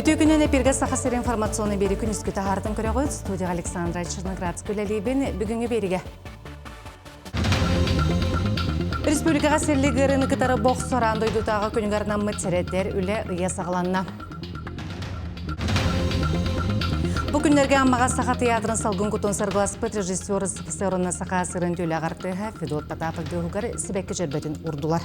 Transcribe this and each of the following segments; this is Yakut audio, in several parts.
Үтүө күнүн эпиргэ Саха сири информационный биэри күнүскү таһаартын көрөҕүт. Студияға Александра Черноградская үлэлиибин. Бүгүҥҥү биэригэ Республикаҕа сэллик ыарыыны кытары бохсор аан дойдутааҕы күнүгэр анаммыт сэрэтэр үлэ ыйа саҕаланна. Бу күннэргэ Аммаҕа Саха театрын салгын кутун саргыласпыт режиссер СФСР Саха сырын түлэҕ артыыһа Федот Потапов быыһыгар сибэкки чөрбөтүн урдулар.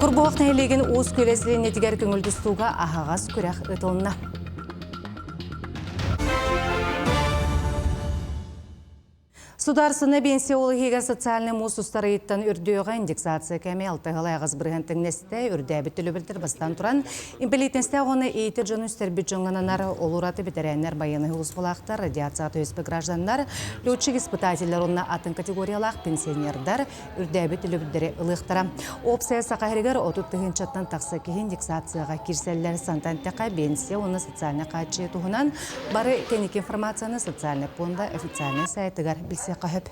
Курбуһах нэһилиэгин Уус Күөлэ сэлиэнньэтигэр көҥүл тустууга аһаҕас күрэх ыытылынна. Сударственная пенсия ол иһигэр социальный муус устар ыйыттан үрдүөҕэ индексация кэми 6,8% тэҥнэстэ, үрдээбит төлөбүрдэр бастаан туран, инбэлиитинэстээх уонна иитэр дьону үстэрбит дьоҥҥо ананар ол ураты бэтэрээннэр, байыаннай сулууспалаахтар, радиацияҕа түбэспит гражданнар, летчик-испытателлэр уонна атын категориялаах пенсионердар үрдээбит төлөбүрдэри ылыахтара. Опция Саха сиригэр 30 тыһыынчаттан тахса киһи индексацияҕа киирсэллэр. Сантан-Тэхэ биэнсийэ уонна социальнай хааччыйыы туһунан бары кэнники информацияны социальнай пуонда официальнай сайтыгар билсиэххэ сөп.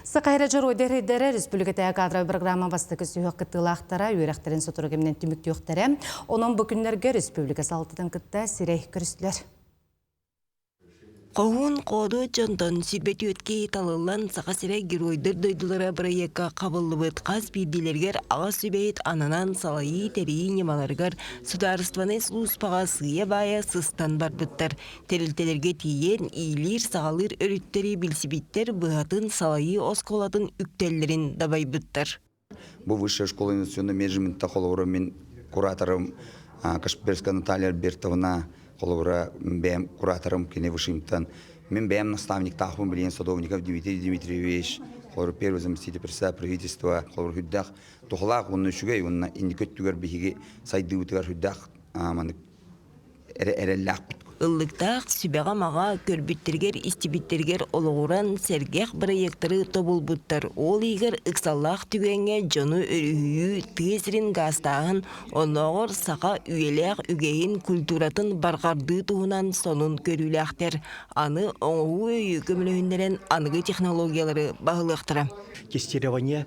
Саха сирэ дьоруойдар эрэйдэрэ республикатааҕы кадровай программа бастакы сүһүөх кыттыылаахтара үөрэхтэрин сотору кэминэн түмүктүөхтэрэ. Онон бу күннэргэ республика салалтатын кытта сирэй көрүстүлэр. Хоһуун хоодуот дьонтон сүүрбэ киһи талыллан Саха сирэ Геройдар дойдулара бырайыакка хабыллыбыт хас биирдиилэригэр аҕа сүбэһит ананан салайыы тэрийии ньымаларыгар судаарыстыбаннай сулууспаҕа сыыйа-баайа сыстан барбыттар. Тэрилтэлэргэ тиийэн иилиир-саҕалыыр өрүттэри билсибиттэр быһатын салайыы оскуолатын үктэллэрин дабайбыттар. Бу высшая школа инновационного менеджмента холобура мин кураторым Кашперская Наталья Альбертовна холобура бэйэм кураторым кини Вышимтан мин бэйэм наставниктаахпын билигин Садовников Дмитрий Дмитриевич холобура первый заместитель председателя правительства холобура сүрдээх тухалаах уонна үчүгэй уонна инники өттүгэр биһиги сайдыыбытыгар сүрдээх маннык эрэллээхпит. Ыллыктаах сүбэҕэ-амаҕа көрбүттэригэр-истибиттэригэр олоҕуран сэргэх бырайыактары тобулбуттар. Ол иһигэр ыксаллаах түгэҥҥэ дьону өрүһүйүү, тыа сирин гаастааһын, оннооҕор саха үйэлээх үгэһин, культуратын барҕардыы туһунан сонун көрүүлээхтэр. Аны оҥоһуу өйү көмөлөһүннэрэн аныгы технологиялары баһылыахтара. Тестирование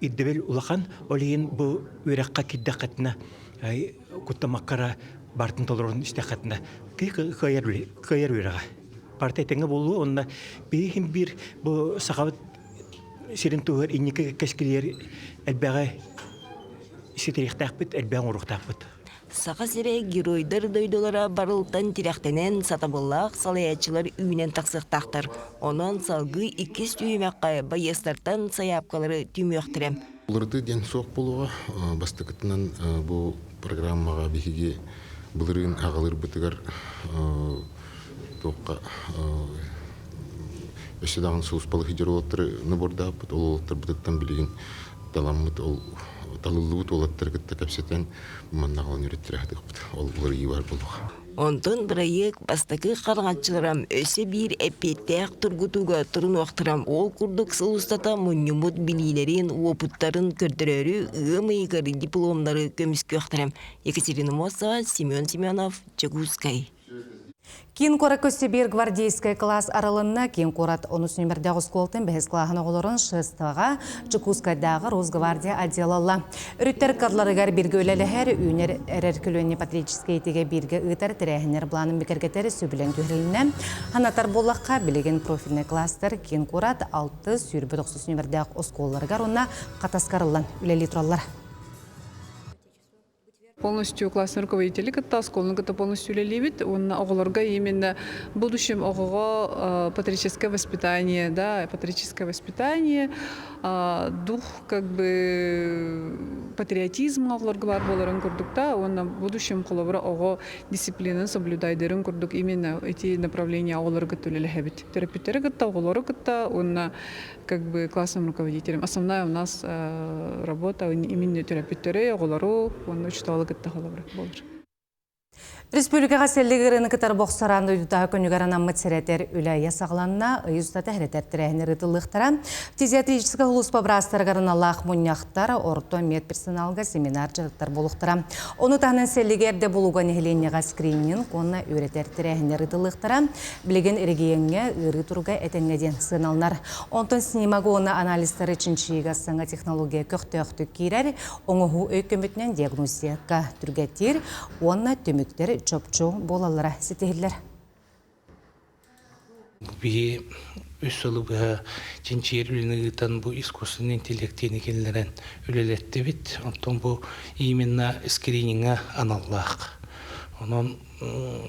ирдэбил улахан, ол иһин бу үөрэххэ киирдэххитинэ куттамаккара бартын толорон истэххитинэ кыайар кыайар үөрэҕэ парта этэҥҥэ буолуо уонна биһиги биир бу сахабыт сирин туһугар инники кэскилиэр элбэҕи ситириэхтээхпит элбэҕи оҥоруохтаахпыт. Саха сирэ геройдар дойдулара барылтан тирэхтэнэн сатабыллаах салайааччылар үүнэн тахсыахтаахтар. Онон салгыы иккис түһүмэххэ байыастартан сайаапкалары түмүөхтэрэ. Уларытыы диэн суох буолуоҕа. Бастакытынан бу программаҕа биһиги былырыын аҕалырбытыгар туохха өссө даҕаны сулууспалыы сылдьар уолаттары набордаабыт. Ол уолаттарбытыттан билигин таламмыт ол талыллыбыт уолаттары кытта кэпсэтэн манна аҕалан үөрэттэрэ сатыахпыт. Ол уларыйыы баар буолуоҕа. Онтон бырайыак бастакы хараҥаччылара өссө биир эппиэттээх тургутууга турунуохтара. Ол курдук сыл устата мунньуммут билиилэрин, уопуттарын көрдөрөөрү ыам ыйыгар дипломнары көмүскүөхтэрэ. Екатерина Мосова, Семен Семенов, Дьокуускай. Киин куоракка өссө биир гвардейскай класс арылынна. Киин куорат онус нүмердээх оскуолатын бэһис кылааһын оҕолорун ШСТ-ҕа Дьокуускайдааҕы Росгвардия отдела ылла. Өрүттэр карларыгар бииргэ үлэлэһэр, үүнэр эрэр көлүөнэ патриотическай этиигэ бииргэ ыытар тэрээһиннэр былаанын бигэргэтэр сөбүлэҥ түһэрилиннэ. Санатар буоллахха, билигин профильнай класстар киин куорат 629 нүмердээх оскуолаларыгар уонна Хатаска арыллан үлэлии тураллар. Полностью классный руководители кытта, оскуоланы кытта полностью үлэлиибит. Уонна оҕолорго именно в будущем оҕоҕо патриотическое воспитание, да, патриотическое воспитание, дух как бы патриотизм оҕолорго баар буоларын курдук да, уонна в будущем холобура оҕо дисциплинаны соблюдайдарын курдук именно эти направления оҕолору кытта үлэлэһэбит. Төрөппүттэри кытта, оҕолору кытта уонна как бы классным руководителем. Основная у нас работа именно төрөппүттэри, оҕолору уонна учууталы кытта холобура буолар. Республикаҕа сэллик ырыаны кытары бохсоран дойдутааҕы күнүгэр анаммыт сэрэтэр үлэ ыйа саҕаланна, ый устата сэрэтэр тэрээһиннэр ыытыллыахтара. Фтизиатрическай сулууспа быраастарыгар аналлаах мунньахтар, орто медперсоналга семинар дьарыктар буолуохтара. Ону таһынан сэллиги эрдэ булууга нэһилиэнньэҕэ скрининг уонна үөрэтэр тэрээһиннэр ыытыллыахтара. Билигин региоҥҥа ыарыы туруга этэҥҥэ диэн сыаналанар. Онтон снимок уонна анализтары чинчийиигэ саҥа технология көхтөөхтүк киирэр, оҥоһуу өй көмөтүнэн диагностика түргэтиир уонна түмүктэр чопчу буолаллара ситиһиллэр. Биһи үс сылы быһа чинчийэр үлэни ыытан бу искусственный интеллект диэни киллэрэн үлэлэттибит. Оттон бу именно скринингэ аналлаах. Онон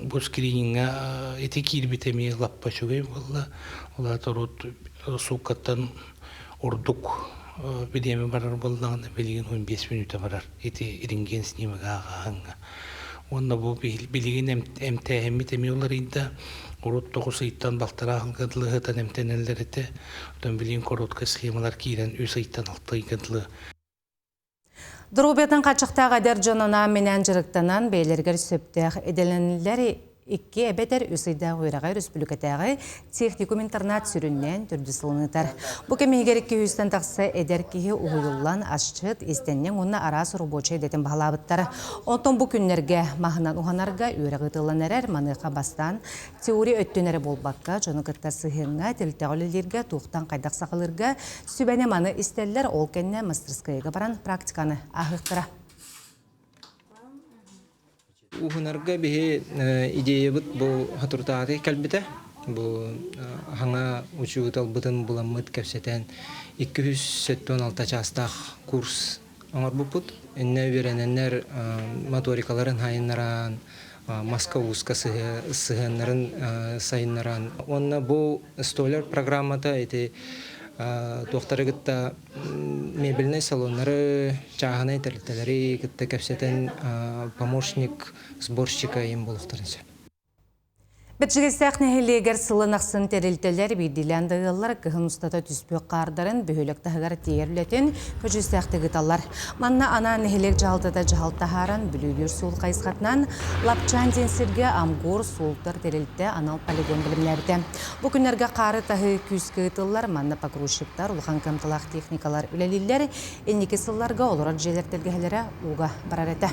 бу скринингэ ити киирбит эмиэ лаппа үчүгэй буолла. Ол аата урут сууккаттан ордук бириэмэ барар буоллаҕына билигин 15 мүнүүтэ барар. Ити рентген снимога ааҕааһыҥҥа. Уонна бу билигин эмтээһиммит эмиэ уларыйда. Урут тоҕус ыйтан балтараа сылга дылы ыһытан эмтэнэллэр этэ. Оттон билигин короткай схемалар киирэн үс ыйтан алта ыйга дылы. Доруобуйатын хааччахтаах эдэр дьон анаан-минээн дьарыктанан бэйэлэригэр сөптөөх идэлэнэллэр Икки эбэтэр үс ыйдаах үөрэҕи өрөспүүбүлүкэтээҕи техникум-интернат сүрүннээн төрдүс сылын ыытар. Бу кэм иһигэр 200-тэн тахса эдэр киһи уһуйуллан, асчыт, иистэнньэҥ уонна араас оробуочай идэтин баһылаабыттар. Онтон бу күннэргэ маһынан уһанарга үөрэх ыытыллан эрэр. Маныаха бастаан теория өттүн эрэ буолбакка, дьону кытта сыһыаҥҥа, тэрилтэҕэ үлэлииргэ, туохтан хайдах саҕалыырга сүбэни-маны истэллэр, ол кэннэ мастерскайга баран практиканы ааһыахтара. Уһунарга биһи идеябыт бу соторутааҕы кэлбитэ. Бу хаҥа учууталбытын буламмыт кэпсэтэн 276 чаастаах курс оҥорбуппут. Иннэ үөрэнэннэр моторикаларын сайыннаран, маска ууска сыһыаннарын сайыннаран. Уонна бу столяр программата ити туохтары кытта мебельнай салоннары, чааһынай тэрилтэлэри кытта кэпсэтэн помощник сборщика им буолуохтарын сөп. Бэрдьигэстээх нэһилиэгэр сылын ахсын тэрилтэлэр биирдиилээн да ыаллар кыһын устата түспүт хаардарын бөһүөлэк таһыгар тиэйэр үлэтин көдьүүстээхтик ыыталлар. Манна анаан нэһилиэк дьаһалтата дьаһал таһааран Бүлүүлүүр суол хайысхатынан Лапчаан диэн сиргэ Амгур суолтар тэрилтэ анал полигон бэлэмнээбитэ. Бу күннэргэ хаары таһыы күүскэ ыытыллар, манна погрузчиктар, улахан кыамталаах техникалар үлэлииллэр. Инники сылларга олорор дьиэлэр тэлгэһэлэрэ ууга барар этэ.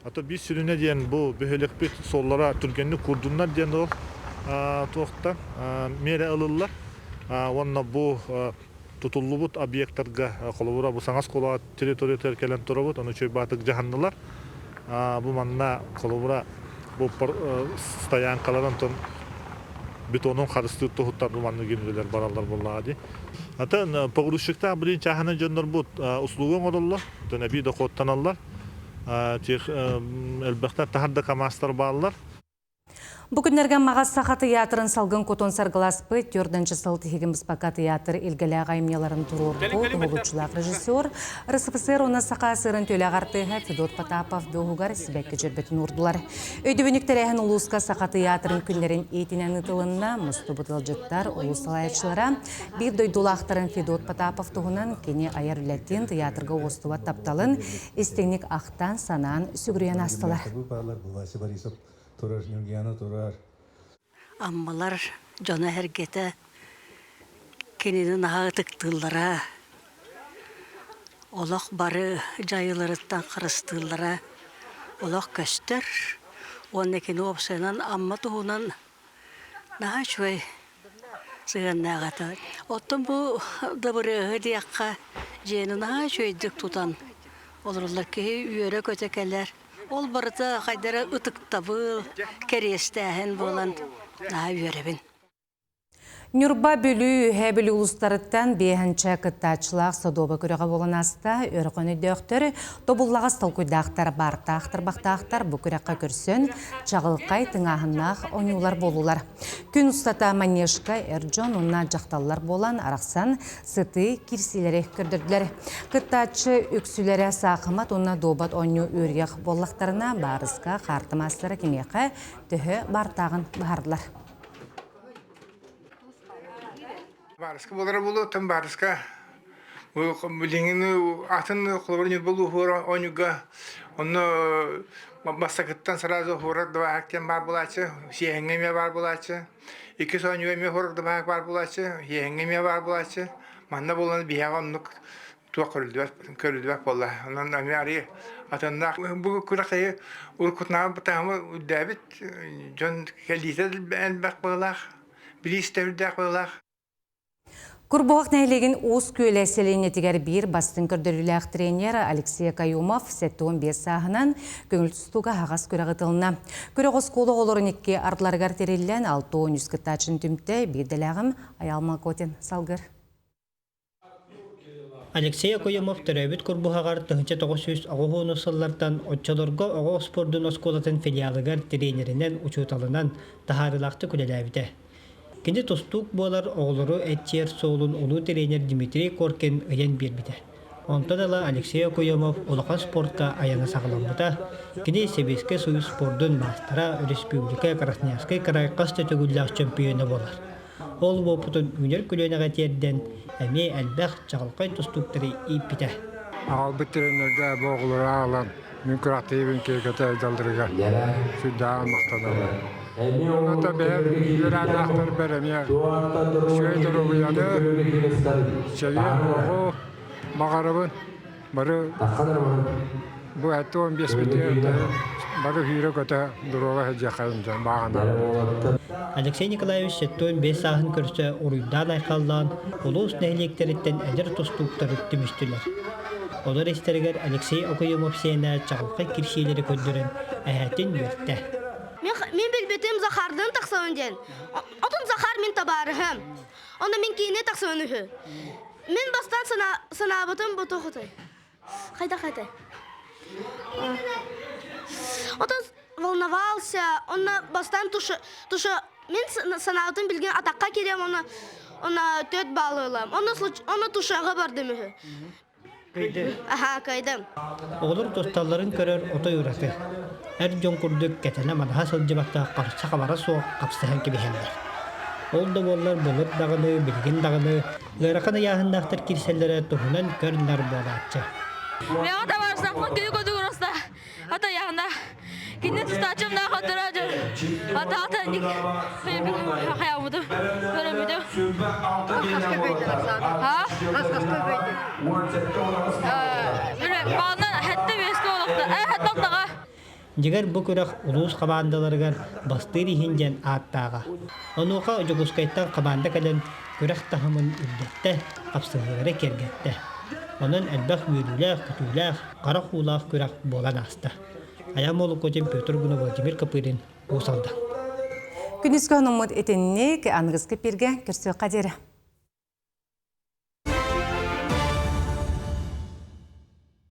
А то биир сүрүнэ диэн бу бөһүөлэкпит суоллара түргэнник куурдуннар диэн ол туохта миэрэ ылыллар. Уонна бу тутуллубут объектарга холобура бу саҥа оскуола территориятыгар кэлэн турабыт, ону үчүгэй баатык дьаһаннылар. Бу манна холобура бу стоянкалар онтон бетонун харыстыыр туһуттан бу маннык үлэлэр бараллар буоллаҕа дии. Атын погрузчиктаах билин чааһынан дьоннорбут услуга оҥороллор, оттон эбии дохуоттаналлар. Элбэхтэр таһар да камазтар бааллар. Бу күннэргэ Маҕас Саха тыйаатырын салгын кутун саргыласпыт төрдүнчү сыл тиһигин быспакка тыйаатыр илгэлээх айымньыларын туруорбут уһулуччулаах режиссер, РСФСР уонна Саха сырын төлөөх артыыһа Федот Потапов дуоһугар сибэкки дьөрбөтүн уурдулар. Өйдөбүнньүк тэрээһин улууска Саха тыйаатырын күннэрин иитинэн ыытылынна. Мустубут ыалдьыттар, улуус салайааччылара биир дойдулаахтарын Федот Потапов туһунан кини айар үлэтин, тыйаатырга уостубат тапталын истиҥник ахтан, санаан, сүгүрүйэн аастылар. Турар, Ньургуйаана турар. Аммалар дьоно-сэргэтэ кинини наһаа ытыктыыллара, олох бары дьайыыларыттан харыстыыллара олох көстөр уонна кини уопсайынан Амма туһунан наһаа үчүгэй сыһыаннаах этэ. Оттон бу дыбырыаһы диэххэ дьиэни наһаа үчүгэйдик тутан олороллор. Киһи үөрэ-көтө кэлэр. Ол барыта хайдара ытыктабыл, кэриэстээһин буолан наһаа үөрэбин. Ньурба Бүлүү, Үһээ Бүлүү улуустарыттан биэһэнчэ кыттааччылаах содуоба күрэҕэ буолан ааста. Өрөкөн өйдөөхтөр, тобуллаҕас толкуйдаахтар, баартаах тарбахтаахтар бу күрэххэ көрсөн, чаҕылхай тыҥааһыннаах оонньуулар буоллулар. Күн устата манежка эр дьон уонна дьахталлар буолан арахсан сытыы киирсиилэри көрдөрдүлэр. Кыттааччы үксүлэрэ саахымат уонна дуобат оонньуу үөрүйэх буоллахтарына, баарыска хаарты маастара кимиэхэ төһө баартааҕын быһаардылар. Баарыска буолара буолуо, оттон баарыска Билиҥҥини атын холобур Ньурба улууһугар оонньууга онно бастакыттан сразу уһуурар дыбааһак диэн баар буолааччы, сиэһэҥҥэ эмиэ баар буолааччы. Иккис оонньууга эмиэ уһуурар дыбааһак баар буолааччы, сиэһэҥҥэ эмиэ баар буолааччы. Манна буолан биһиэхэ оннук туох көрүллүбэт көрүллүбэт буолла. Онон эмиэ арыый атыннаах бу күрэхтэһии уруккутунааҕы таһыма үрдээбит, дьон кэлиитэ элбэх быһыылаах, билиис да үрдээх быһыылаах. Курбуһах нэһилиэгин Уус Күөлэ сэлиэнньэтигэр биир бастыҥ көрдөрүүлээх тренер Алексей Каюмов 75 сааһынан көҥүл тустууга аһаҕас күрэх ытылынна. Күрэх оскуола оҕолорун икки ардыларыгар тэриллэн 63 кыттааччыны түмтэ, биирдэлээҕим Айаал Макотин салгыр. Алексей Окоемов төрөөбүт Курбуһаҕар 1990 сыллартан оччолорго оҕо спордун оскуолатын филиалыгар тренеринэн, учууталынан таһаарыылаахтык үлэлээбитэ. Кини тустуук буолар оҕолору эччиэр суолун улуу тренер Дмитрий Коркин ыйан биэрбитэ. Онтон ыла Алексей Окоемов улахан спортка айана саҕаламмыта. Кини Сэбиэскэй Союз спордун маастара, республика Красноярскай кыраай хас да төгүллээх чөмпүйүөнэ буолар. Ол уопутун үүнэр көлүөнэҕэ тиэрдэн, эмиэ элбэх чаҕылхай тустууктары ииппитэ. Аҕалбыт тренергэ бу оҕолору аҕалан мин күрэхтэһиибин киэргэтэ сылдьалларыгар сүрдээҕин махтанабын. Онно бэйэм үөрэнээхтэрбэр эмиэ үчүгэй доруобуйаны, чэгиэн олоҕу баҕарабын. Бары бу 75 бары сүүрэ-көтө доруоба сылдьыаххайын дьон бааҕынаабыт. Алексей Николаевич 75 сааһын көрсө уруйдаан-айхаллаан улуус нэһилиэктэриттэн эдэр тустууктары түмүстүлэр. Олор истэригэр Алексей Окоемов сиэнэ чаҕылхай кирсиилэри көрдөрөн эһээтин үөртэ. Мин билбитим Захардыын тахсабын диэн. Отун Захар мин табаарыһым. Онно мин киинэ тахсабын үһү. Мин бастаан санаабытым бу туохутай? Хайдах этэй? Отон волновался, онно бастаан туша туша мин санаабытым билген атакка кириэм, онно онно төрт балл ылам. Онно онно тушаҕа бардым үһү. Аха, кыайдым. Оҕолор тусталларын көрөр отой ураты. Эр дьон курдук кэтэнэ-манаһа сылдьыбакка харса-хабара суох хапсыһан кэбиһэллэр. Ол да буоллар былыр даҕаны, билигин даҕаны ыарахан ыйааһыннаахтар киирсэллэрэ туһунан көр-нар буолааччы. Мега табаарыстаахпын кини кодугуруста атаяхна кини тустааччымнаах отураажы атаатанник хаябыты көрөмүтү ha Баанан хэтте бесте олохта э хэтте Дьиҥэр бу күрэх улуус хамаандаларыгар бастыыр иһин диэн ааттааҕа. Онуоха Дьокуускайтан хамаанда кэлэн күрэх таһымын үрдэттэ, хапсыһыылары киэргэттэ. Онон элбэх үөрүүлээх-көтүүлээх, харах уулаах күрэх буолан ааста. Айаан Молокотин, Петр Гунов, Владимир Копырин, Уус Алдан. Күнүскү хонуммут итинник аныгыскы пиргэ көрсүөххэ диэри.